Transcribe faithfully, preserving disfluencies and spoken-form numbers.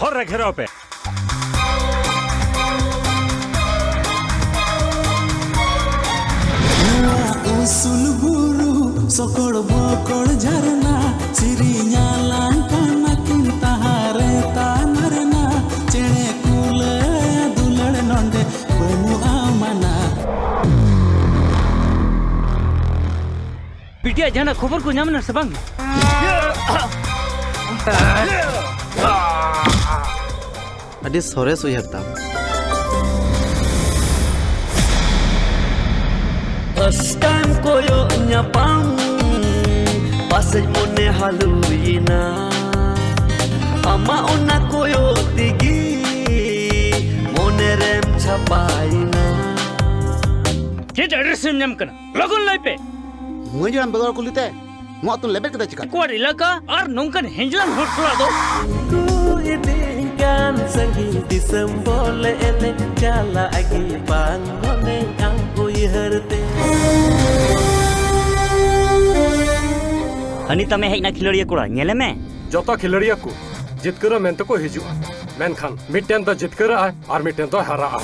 ᱦᱚᱨ ᱨᱮ ᱜᱷᱮᱨᱟᱣ ᱯᱮ᱾ ᱱᱚᱣᱟ ᱩᱥᱩᱞ ᱵᱩᱨᱩ ᱥᱚᱠᱚᱲ ᱵᱚᱠᱚᱲ ᱡᱷᱟᱨᱱᱟ, ᱥᱮᱨᱮᱧ ᱟᱞᱟᱝ ᱠᱟᱱᱟ ᱠᱤᱱ ᱛᱟᱦᱟᱨᱮ ᱛᱟᱱᱟ ᱨᱮᱱᱟ, ᱪᱮᱬᱮ ᱠᱩᱞᱟᱹᱭᱟ ᱫᱩᱞᱟᱹᱲ ᱱᱚᱰᱮ ᱵᱟᱹᱱᱩᱜᱼᱟ ᱢᱟᱱᱟ᱾ ᱵᱤᱴᱤᱭᱟᱜ ᱡᱟᱦᱟᱱᱟᱜ ᱠᱷᱚᱵᱚᱨ ᱠᱚ ᱧᱟᱢ ᱮᱱᱟ ᱥᱮ ᱵᱟᱝ? ᱟᱹᱰᱤ ᱥᱚᱨᱮᱥ ᱩᱭᱦᱟᱹᱨ ᱛᱟᱢ᱾ First time ᱠᱚᱭᱚᱜ ᱧᱟᱯᱟᱢ, ᱯᱟᱥᱮᱡ ᱢᱚᱱᱮ ᱦᱟᱹᱞᱩᱭᱮᱱᱟ᱾ ᱟᱢᱟᱜ ᱚᱱᱟ ᱠᱚᱭᱚᱜ ᱛᱮᱜᱮ ᱢᱚᱱᱮ ᱨᱮᱢ ᱪᱷᱟᱯᱟᱭᱮᱱᱟ᱾ ᱪᱮᱫ ᱮᱰᱨᱮᱥ ᱮᱢ ᱧᱟᱢ ᱠᱟᱱᱟ? ᱞᱚᱜᱚᱱ ᱞᱟᱹᱭ ᱯᱮ᱾ ᱢᱟᱹᱡᱷᱤ ᱦᱟᱲᱟᱢ ᱵᱮᱜᱚᱨ ᱠᱩᱞᱤ ᱛᱮ ᱱᱚᱣᱟ ᱟᱹᱛᱩᱢ ᱞᱮᱵᱮᱫ ᱠᱮᱫᱟ ᱪᱤᱠᱟᱹ? ᱠᱚᱣᱟᱜ ᱮᱞᱟᱠᱟ ᱟᱨ ᱱᱚᱝᱠᱟᱱ ᱦᱮᱸᱡᱞᱟᱝ ᱦᱚᱲ ᱥᱟᱞᱟᱜ ᱫᱚ᱾ ᱠᱚ ᱤᱫᱤᱧ ᱠᱟᱱ ᱥᱟᱺᱜᱤᱧ ᱫᱤᱥᱚᱢ ᱵᱚᱞᱮ ᱮᱱᱮᱡ ᱪᱟᱞᱟᱜ ᱜᱮ ᱵᱟᱝ ᱢᱚᱱᱮ ᱟᱢ ᱩᱭᱦᱟᱹᱨ ᱛᱮ᱾ ᱦᱟᱹᱱᱤ ᱛᱟᱢᱮ ᱦᱮᱡ ᱱᱟ ᱠᱷᱤᱞᱟᱹᱲᱤᱭᱟᱹ ᱠᱚᱲᱟ, ᱧᱮᱞᱮ ᱢᱮ᱾ ᱡᱚᱛᱚ ᱠᱷᱤᱞᱟᱹᱲᱤᱭᱟᱹ ᱠᱚ ᱡᱤᱛᱠᱟᱹᱨᱚᱜ ᱢᱮᱱᱛᱮ ᱠᱚ ᱦᱤᱡᱩᱜᱼᱟ, ᱢᱮᱱᱠᱷᱟᱱ ᱢᱤᱫᱴᱮᱱ ᱫᱚ ᱡᱤᱛᱠᱟᱹᱨᱚᱜᱼᱟᱭ ᱟᱨ ᱢᱤᱫᱴᱮᱱ ᱫᱚ ᱦᱟᱨᱟᱜᱼᱟ᱾